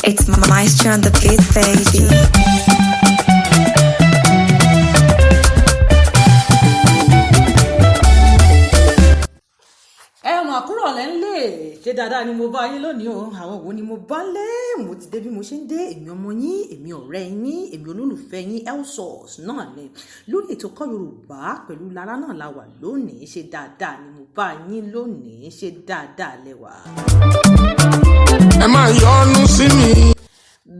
It's Maestro on the beat, baby. Ẹ mà kúrò lẹ́ńlẹ̀. Ṣé dáadáa ni mo bá yín lónìí o? Àwọn wo ni mo bá lé? Mo ti dé bí mo ṣe ń dé. Èmi ọmọ yín, èmi ọ̀rẹ́ yín, èmi olólùfẹ́ yín, Elsos náà ni, lórí ètò Kọ́ Yorùbá pẹ̀lú Lára náà la wà lónìí. Ṣé dáadáa ni mo bá yín lónìí? Ṣé dáadáa lẹ wà? Ẹ máa yọnu sí mi.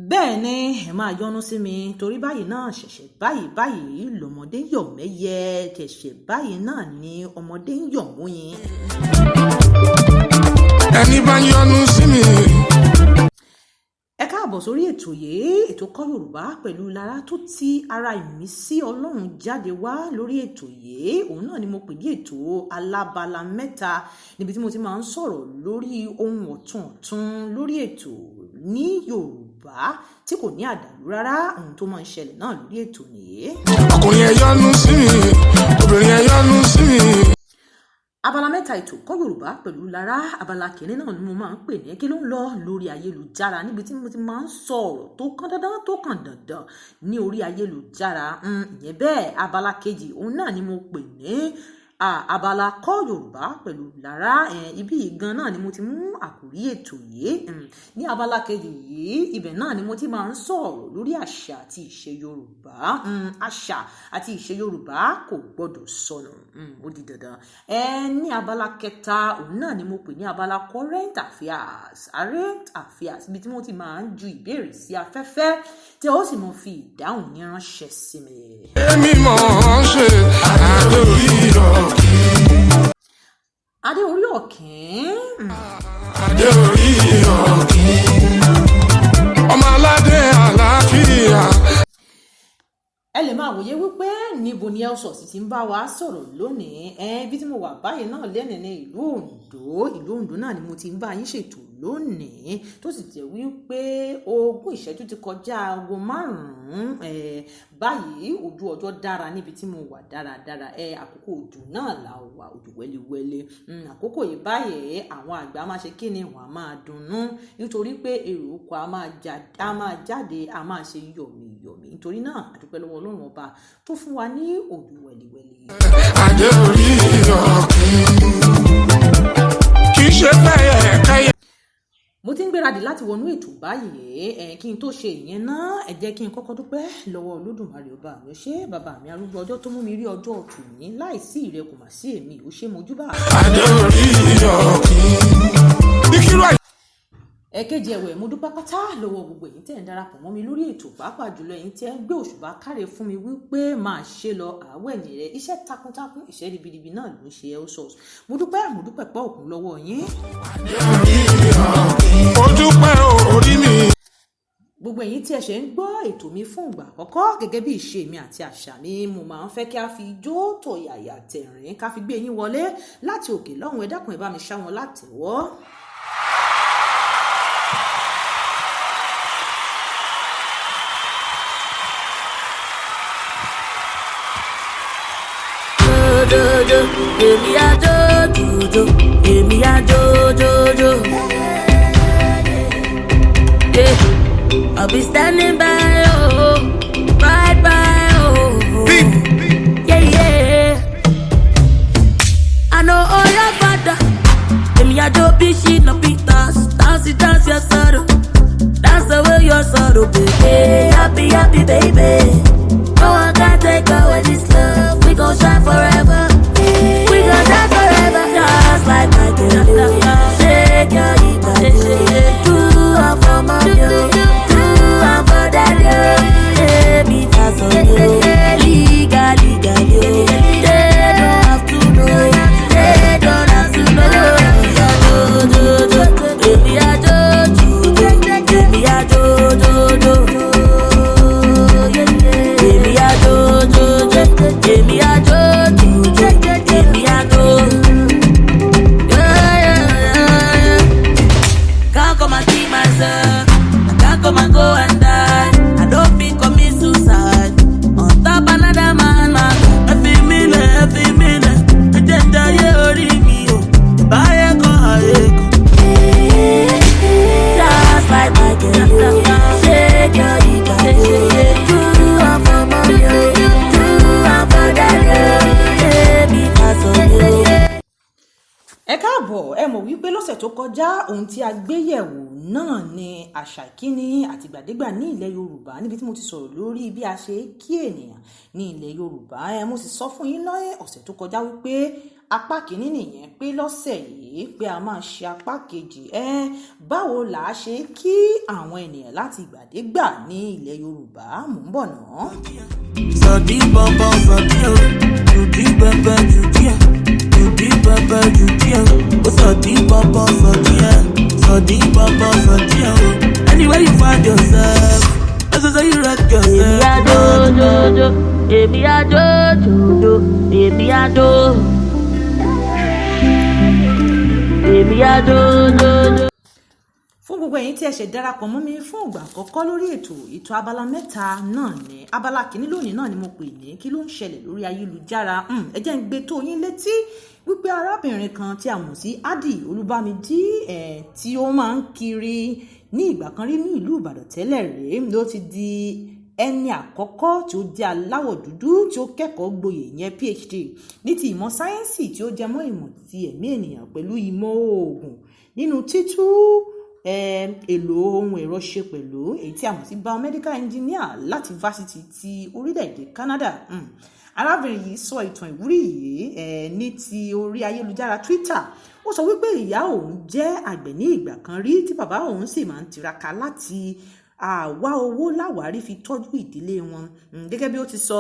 Bẹ́ẹ̀ ni, ẹ máa yọ́nú sí mi, torí báyìí náà ṣẹ̀ṣẹ̀ báyìí báyìí lọ́mọdé yọ̀ mẹ́yẹ, ṣẹ̀ṣẹ̀ báyìí náà ni ọmọdé ń yọ̀ múyin. Ẹni bá yọnu sí mi. Ẹ káàbọ̀ sórí ètò yìí, ètò Kọ́ Yorùbá pẹ̀lú Lára, tó ti ara ìmísí Ọlọ́run jáde wá lórí ètò yìí. Òun náà ni mo pè ní ètò alábala mẹ́ta, níbi tí mo ti máa ń sọ̀rọ̀ lórí ohun ọ̀tun ọ̀tun lórí ètò ní Yorùbá tí kò ní àdàlú rárá. Ohun tó máa ń ṣẹlẹ̀ náà lórí ètò nìyí. Ọkùnrin, ẹ yọnu sí mi. Obìnrin, ẹ yọnu sí mi. Abala mẹ́ta ètò Kọ́ Yorùbá pẹ̀lú Lára. Abala kìíní náà ni mo máa ń pè ní "Kí ló ń lọ lórí ayélujára?", níbi tí mo ti máa ń sọ ọ̀rọ̀ tó kán dandan, tó kàn dandan ní orí ayélujára. Ìyẹn bẹ́ẹ̀. Abala kejì, òun náà ni mo pè ní abala Kọ́ Yorùbá pẹ̀lú Lára. Ibi yìí gan náà ni mo ti mú àkórí ètò yìí. Ní abala kejì yìí, ibẹ̀ náà ni mo ti máa ń sọ̀rọ̀ lórí àṣà àti ìṣe Yorùbá. Àṣà àti ìṣe Yorùbá kò gbọ́dọ̀ sọnù. Ó di dandan. Ẹ ní abala kẹta, òun náà ni mo pè ní abala current affairs. Current affairs, ibi tí mo ti máa ń ju ìbéèrè sí afẹ́fẹ́, tí ó sì mọ fi ìdáhùn yín ránṣẹ́ sí mi. Èmi mọ̀ ọ́n ṣe, adé orí ọ̀kín. Adé orí ọ̀kín. Adé orí ọ̀kín. Ọmọ aládé àlàáfíà. Ẹ lè máa wòye wípé níbo ni Elsos ti ń bá wa sọ̀rọ̀ lónìí. Ẹ ibi tí mo wà báyìí náà lẹ́nìí ní ìlú Oǹdó. Ìlú Oǹdó náà ni mo ti ń bá yín ṣètò lónìí, tó sì jẹ́ wípé 20 ìṣẹ́jú ti kọjá aago 5 ẹ báyìí. Ojú ọjọ́ dára níbi tí mo wà dáradára. Ẹ àkókò òjò náà là wà, òjò wẹ́lẹ́wẹ́lẹ́. Àkókò yìí báyìí, àwọn àgbà máa ṣe kí ni? Wọ́n á máa dunnú, nítorí pé èrò oko á máa jáde, á máa ṣe yọ̀mìyọ̀mì. Nítorí náà, a dúpẹ́ lọ́wọ́ Ọlọ́run Ọba tó fún wa ní òjò wẹ́lẹ́wẹ́lẹ́. Adé orí ọ̀kín. Kì í ṣe pẹ́yẹ kẹ́yẹ. Mo ti ń gbáradì láti wọnú ètò báyìí. Ẹ kí n tó ṣe ìyẹn náà, ẹ jẹ́ kí n kọ́kọ́ dúpẹ́ lọ́wọ́ Olódùmarè Ọba mi. Ó ṣé, bàbá mi arúgbó ọjọ́, tó mú mi rí ọjọ́ tòní. Láìsí ìrẹ, kò mà sí èmi. Ó ṣé, mojúbà. Adé orí ọ̀kín. Ìkírò àyè. Ẹ̀kejì ẹ̀wẹ̀, mo dúpẹ́ pátá lọ́wọ́ gbogbo ẹ̀yin tẹ́ ń darapọ̀ mọ́ mi lórí ètò, pàápàá jùlọ ẹ̀yin tẹ́ ń gbé òṣùbà káre fún mi wípé máa ṣe lọ, àwọ̀ ẹ̀yìn rẹ̀, iṣẹ́ takuntakun, iṣẹ́ ribiribi náà ló ń ṣe Elsos. Mo dúpẹ́, mo dúpẹ́ pọ̀ òkun lọ́wọ́ yín. Mo dúpẹ́ orí mi. Gbogbo ẹ̀yin tí ẹ ṣe ń gbọ́ ètò mi fún ìgbà àkọ́kọ́, gẹ́gẹ́ bí ìṣe mi àti àṣà mi, mo máa ń fẹ́ kí a fi ijó tọ̀yàyà tẹ̀rín ká fi gbé yín wọlé láti òkè lọ́hùn. Ẹ dákun, ẹ bá mi ṣá wọn látẹ̀wọ́. Jojo, èmi á jó jojo, èmi á jó jojo. Yeah, I'll be standing by, oh, right by, oh. Yeah. I know all your father. Èmi á jó bí Shina Peters. Dance, dance your sorrow. Dance away your sorrow, baby. Happy, happy, baby. No one can take away this love. We gon' shine forever. We gon' shine forever. Just like Michael. Shake your body. Do one for mommy. Do one for daddy. Baby, that's on you. Liga, liga, yo. They don't have to know. They don't have to know. Èmi á jó, jó, jó. Èmi á jó, jó, jó. wípé lọ́sẹ̀ tó kọjá, ohun tí a gbé yẹ̀wò náà ni àṣà ìkíni àtìgbàdégbà ní ilẹ̀ Yorùbá, níbi tí mo ti sọ̀rọ̀ lórí bí a ṣe kí ènìyàn ní ilẹ̀ Yorùbá. Ẹ mo sì sọ fún yín lọ́yẹ̀ ọ̀sẹ̀ tó kọjá wípé apá kìíní nìyẹn, pé lọ́sẹ̀ yìí pé a máa ṣe apá kejì. Ẹ báwo là á ṣe kí àwọn ènìyàn láti ìgbàdégbà ní ilẹ̀ Yorùbá? Mò ń bọ̀ náà. Sadi baba sadi o, judi bẹbẹ judi ẹ, judi bẹbẹ judi ẹ, o sadi baba sadi ẹ, sadi baba sadi ẹ o. Anywhere you find yourself, that's how you rock Èmi yourself. á jó jó jó, èmi á jó jó jó, èmi á jó. Èmi á jó jó jó. Fún gbogbo ẹ̀yin tí ẹ ṣẹ̀ darapọ̀ mọ́ mi fún ìgbà àkọ́kọ́ lórí ètò abala mẹ́ta náà ní abala kìíní lónìí náà ni mo pè ní kí ló ń ṣẹlẹ̀ lórí ayélujára. Ẹ jẹ́ ń gbé tó yín létí wípé arábìnrin kan tí a mọ̀ sí Adi Olúbámijí, tí ó máa ń kiri ní ìgbà kan rí ní ìlú Ìbàdàn tẹ́lẹ̀ rèé, ló ti di ẹni àkọ́kọ́ tí ó jẹ́ aláwọ̀ dúdú tí ó kẹ́kọ̀ọ́ gboyè, ìyẹn PhD, ní ti ìmọ̀ sáyẹ́ǹsì tí ó jẹmọ́ ìmọ̀ ti ẹ̀mí ènìyàn pẹ̀lú ìmọ̀ oògùn nínú títú èlò ohun ẹ̀rọ ṣe pẹ̀lú èyí tí a mọ̀ sí biomedical engineer láti fásitì ti orílẹ̀-èdè Canada. Arábìnrin yìí sọ ìtàn ìwúrí yìí ní ti orí ayélujára Twitter. Ó sọ wípé ìyá òun jẹ́ àgbẹ̀ ní ìgbà kan rí, tí bàbá òun sì máa ń tiraka láti wá owó láwárí fi tọ́jú ìdílé wọn. Gẹ́gẹ́ bí ó ti sọ,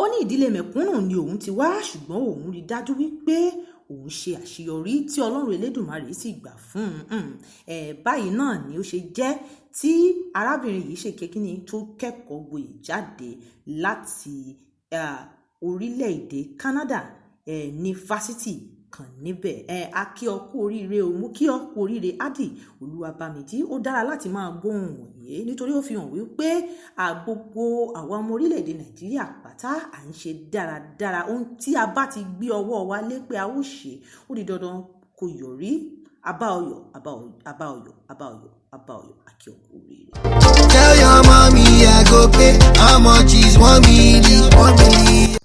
ó ní ìdílé mẹ̀kúnnù ni òun ti wá, ṣùgbọ́n òun rí dájú wípé òun ṣe àṣeyọrí tí Ọlọ́run Elédùmarè sì gbà fún un. Báyìí náà ni ó ṣe jẹ́ tí arábìnrin yìí ṣe kékinní tó kẹ́kọ̀ọ́ gboyè jáde láti orílẹ̀-èdè Canada ní fásitì kan níbẹ̀. A kí ọ kú oríire o, mú kí ọ kú oríire, Adi Olúwabámijí. Ó dára láti máa gbóhùn wọ̀nyí nítorí ó fi hàn wípé àgbogbo àwa ọmọ orílẹ̀-èdè Nàìjíríà pátá à ń ṣe dáradára. Ohun tí a bá ti gbé ọwọ́ wa lé pé a ó ṣe, ó di dandan kó yọrí. Abá ọyọ, abá ọyọ, abá ọyọ, abá ọyọ, abá ọyọ, a kí ọ kú oríire. Tell your mommy I go pay. How much is 1 million? 1 million.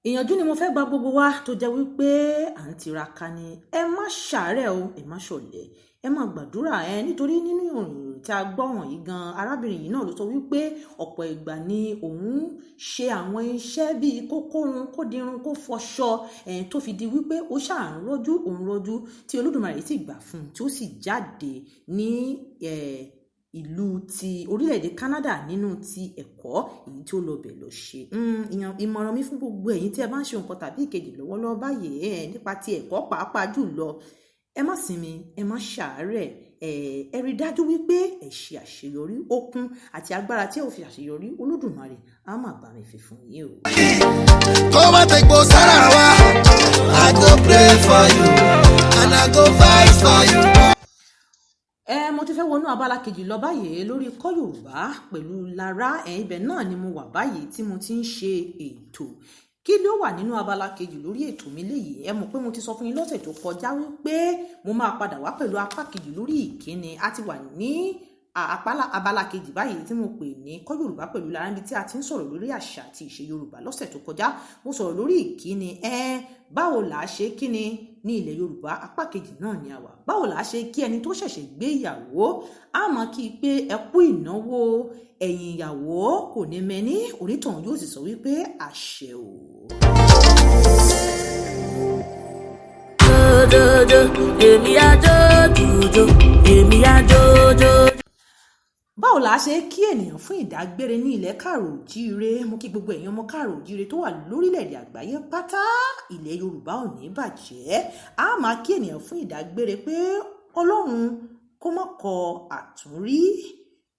Ìyànjú ni mo fẹ́ gba gbogbo wa tó jẹ́ wípé à ń tiraka ni: ẹ má ṣàárẹ̀ o, ẹ má ṣọ̀lẹ, ẹ má gbàdúrà ẹ, nítorí nínú ìròyìn tí a gbọ́ wọ̀nyí gan, arábìnrin yìí náà ló sọ wípé ọ̀pọ̀ ìgbà ni òun ṣe àwọn iṣẹ́ bíi kó kórun, kó dirun, kó fọṣọ ẹ̀, tó fi di wípé ó ṣáà ń rọ́jú, òun rọ́jú, tí Olódùmarè sì gbà fún un, tí ó sì jáde ní ìlú ti orílẹ̀-èdè Canada nínú ti ẹ̀kọ́ èyí tí ó lọ bẹ̀ lọ ṣe. Ìmọ̀ràn mi fún gbogbo ẹ̀yin tí ẹ bá ń ṣe nǹkan tàbí ìkejì lọ́wọ́lọ́wọ́ báyìí nípa ti ẹ̀kọ́ pàápàá jùlọ, ẹ má sinmi, ẹ má ṣàárẹ̀, ẹ rí dájú wípé ẹ ṣe àṣeyọrí. Okun àti agbára tí ẹ ò fi àṣeyọrí, Olódùmarè á máa bá mi fi fún yín o. Kó má tẹ̀gbọ́ sára wa. I go pray for you and I go fight for you. Ẹ mo ti fẹ́ wọnú abala kejì lọ báyìí lórí Kọ́ Yorùbá pẹ̀lú Lára. Ẹ ibẹ̀ náà ni mo wà báyìí tí mo ti ń ṣe ètò. Kí ló wà nínú abala kejì lórí ètò mi léyìí? Ẹ mọ̀ pé mo ti sọ fún yín lọ́sẹ̀ tó kọjá wípé mo máa padà wá pẹ̀lú apá kejì lórí ìkíni. A ti wà ní abala kejì báyìí tí mo pè ní Kọ́ Yorùbá pẹ̀lú Lára, níbi tí a ti ń sọ̀rọ̀ lórí àṣà àti ìṣe Yorùbá. Lọ́sẹ̀ tó kọjá, mo sọ̀rọ̀ lórí ìkíni. Ẹ báwo là á ṣe kíni ní ilẹ̀ Yorùbá? Apá kejì náà ni a wà. Báwo là á ṣe kí ẹni tó ṣẹ̀ṣẹ̀ gbé ìyàwó? A mọ̀ kí i pé ẹ kú ìnáwó, ẹ̀yìn ìyàwó kò ní mẹ́ni. Onítọ̀hún yóò sì sọ wípé àṣẹ o. Jojojo, èmi á jójojo, èmi á jójo. Báwo la ṣe kí ènìyàn fún ìdágbére ní ilẹ̀ káàrò òjíire? Mo kí gbogbo èèyàn ọmọ káàrò òjíire tó wà lórílẹ̀‐èdè àgbáyé pátá. Ilẹ̀ Yorùbá ò ní bàjẹ́. A máa kí ènìyàn fún ìdágbére pé Ọlọ́run kó má kọ àtúnrí.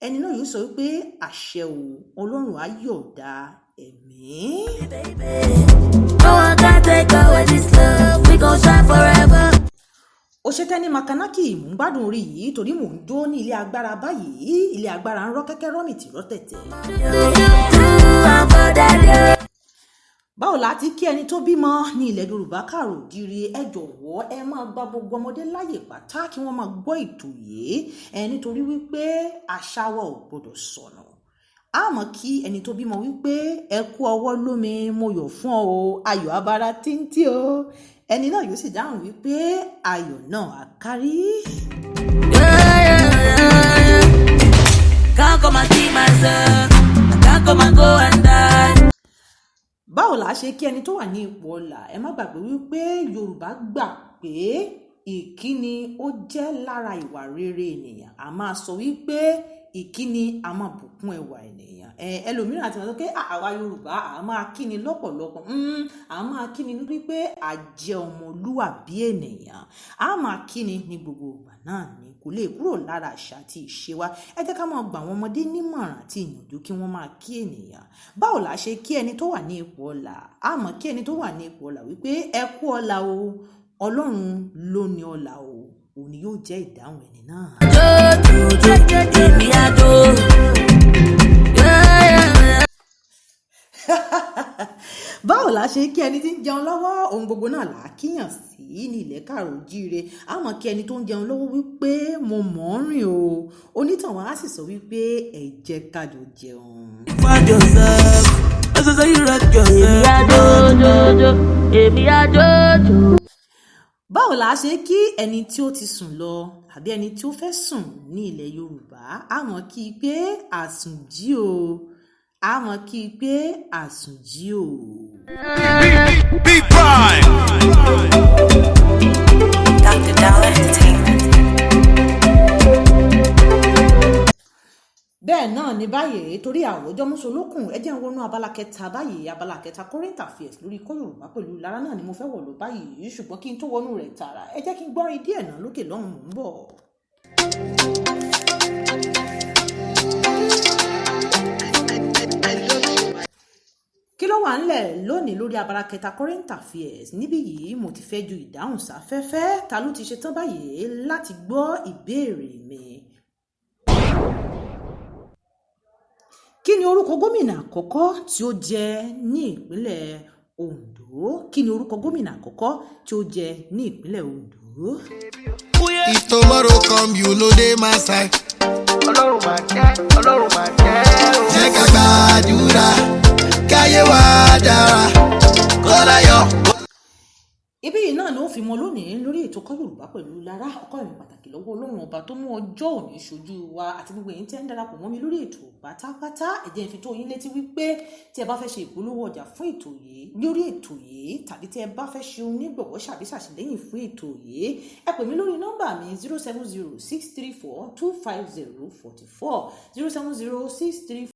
Ẹni náà yóò sọ wípé àṣẹ o, Ọlọ́run á yọ̀ọ̀da ẹ̀mí. No one can take away this love, we gon' shine forever. Òṣètẹ́ni Makanaki, mò ń gbádùn orí yìí torí mò ń jó ní ilé agbára báyìí. Ilé agbára ń rọ́ kẹ́kẹ́ rọ́mìtì rọ́tẹ̀tẹ̀. I'm for that. Báwo la ti kí ẹni tó bímọ ní ilẹ̀ Yorùbá káàrò òjíire? Ẹ jọ̀wọ́, ẹ máa gba gbogbo ọmọdé láyè pátá kí wọ́n máa gbọ́ ètò yìí ẹ, nítorí wípé àṣà wa ò gbọdọ̀ sọnù. A mọ̀ kí ẹni tó bímọ wípé ẹ kú ọwọ́ lómi, mo yọ̀ fún ọ o, ayọ̀ abara tíntín o. Ẹni náà yóò sì dáhùn wípé ayọ̀ náà á kárí. Yeah, yeah, yeah. Can't come and kill myself. I can't come and go and die. Báwo là á ṣe kí ẹni tó wà ní ipò ọlà? Ẹ má gbàgbé wípé Yorùbá gbà pé ìkíni ó jẹ́ lára ìwà rere ènìyàn. A máa sọ wípé ìkíni a máa bùkún ẹwà ènìyàn. Ẹlòmíràn àti wọn sọ pé, "Ah, àwa Yorùbá a máa kíni lọ́pọ̀lọpọ̀." A máa kíni nítorí pé a jẹ́ ọmọlúwàbí ènìyàn. A máa kíni ní gbogbo ìgbà náà ni, kò lè kúrò lára àṣà àti ìṣe wa. Ẹ jẹ́ ká máa gbà àwọn ọmọdé nímọ̀ràn àti ìyànjú kí wọ́n máa kí ènìyàn. Báwo la ṣe kí ẹni tó wà ní ipò ọlà? A mọ̀ kí ẹni tó wà ní ipò ọlà wípé ẹ kú ọlà o, Ọlọ́run ló ní ọlà o. Òun ni yóò jẹ́ ìdáhùn ẹni náà. Jojo, èmi á jó. Yeah, yeah, yeah. Báwo la ṣe kí ẹni tí ń jẹun lọ́wọ́? Ohun gbogbo náà là á kíyàn sí ní ilẹ̀ káàró jíire. A mọ̀ kí ẹni tó ń jẹun lọ́wọ́ wípé mo mọ̀ ọ́n rìn o. Onítàn wa á sì sọ wípé ẹ jẹ́ ká jọ jẹun. Find yourself. This is how you rock yourself. Èmi á jó jó jó, èmi á jó jó. Báwo la ṣe kí ẹni tí ó ti sùn lọ àbí ẹni tí ó fẹ́ sùn ní ilẹ̀ Yorùbá? A mọ̀ kí i pé àsùnjí o. A mọ̀ kí i pé àsùnjí o. Be Prime. Dr. Dollar Entertainment. Bẹ́ẹ̀ náà ní báyìí, torí àwòjọ mùsùlùkùn, ẹ jẹ́ ń wọnú abala kẹta báyìí. Abala kẹta, current affairs lórí Kọ́ Yorùbá pẹ̀lú Lára náà ni mo fẹ́ wọ̀ lọ báyìí. Ṣùgbọ́n kí n tó wọnú rẹ̀ tààrà, ẹ jẹ́ kí n gbọ́rin díẹ̀ náà lókè lọ́hùn. Mò ń bọ̀. Kí ló wà ńlẹ̀ lónìí lórí abala kẹta, current affairs? Níbí yìí mo ti fẹ́ ju ìdáhùn sáfẹ́fẹ́. Ta ló ti ṣetán báyìí láti gbọ́ ìbéèrè mi? Kí ni orúkọ gómìnà àkọ́kọ́ tí ó jẹ ní ìpínlẹ̀ Ondo? Kí ni orúkọ gómìnà àkọ́kọ́ tí ó jẹ ní ìpínlẹ̀ Ondo? If tomorrow come, you know dey my side. Ọlọ́run máa jẹ́, Ọlọ́run máa jẹ́ o. Jẹ́ ká gbàdúrà, káyé wa dára, kó láyọ̀. Ibí yìí náà ló fi mọ lónìí lórí ètò Kọ́ Yorùbá pẹ̀lú Lára. Ọkọ mi pàtàkì lọ́wọ́ Ọlọ́run Ọba tó mú ọjọ́ òní ṣojú wa àti gbogbo èyí tẹ́ ń darapọ̀ mọ́ mi lórí ètò pátápátá. Ẹ jẹ́ n fi tó yín létí wípé tí ẹ bá fẹ́ ṣe ìpolówó ọjà fún ètò yìí lórí ètò yìí, tàbí tí ẹ bá fẹ́ ṣe onígbọ̀wọ́ ṣàbí ṣàṣìlẹ́yìn fún ètò yìí, ẹ pè mí lórí nọ́mbà mi 07063425044, 07063.